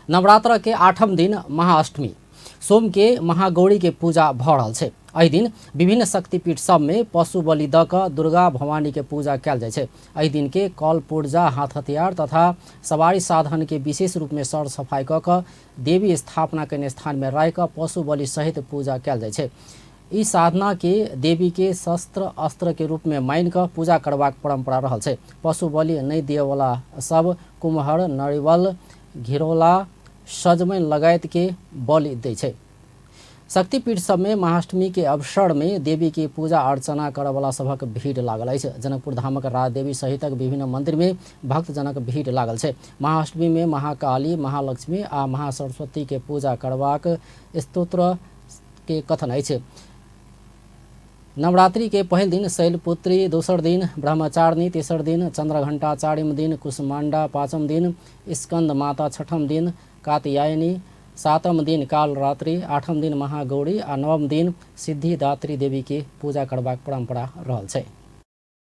नवरात्र के आठम दिन महाअष्टमी सोम के महागौरी के पूजा भऽ रहल छै। एहि दिन विभिन्न शक्तिपीठ सब में पशु बलि दऽ कऽ दुर्गा भवानी के पूजा कयल जाइ छै। एहि दिन के कल पुर्जा, हाथ हथियार तथा सवारी साधन के विशेष रूप में सर सफाई कऽ कऽ देवी स्थापना कयने स्थान में राखि कऽ पशु बलि सहित पूजा कयल जाइ छै। ई साधना के देवी के शस्त्र अस्त्र के रूप में मानि कऽ पूजा करबाक परंपरा रहल छै। पशु बलि नहि दियवला सब कुम्हर, नरिवल, घिरौला, सजमनि लगायत के बलि दै छै। शक्तिपीठ सब में महाअष्टमी के अवसर में देवी के पूजा अर्चना करऽवला सभक भीड़ लागल अछि। जनकपुर धामक राजदेवी सहितक विभिन्न मंदिर में भक्तजनक भीड़ लागल छै। महाअष्टमी में महाकाली, महालक्ष्मी आ महासरस्वती के पूजा करबाक स्तोत्र के कथन अछि। नवरात्रि के पहिल दिन शैलपुत्री, दोसर दिन ब्रह्मचारिणी, तेसर दिन चंद्रघंटा, चारिम दिन कुष्मांडा, पांचम दिन स्कंद माता, छठम दिन कात्यायनी, सातम दिन कालरात्रि, आठम दिन महागौरी आ नवम दिन सिद्धिदात्री देवी के पूजा करबाक परंपरा रहल छै।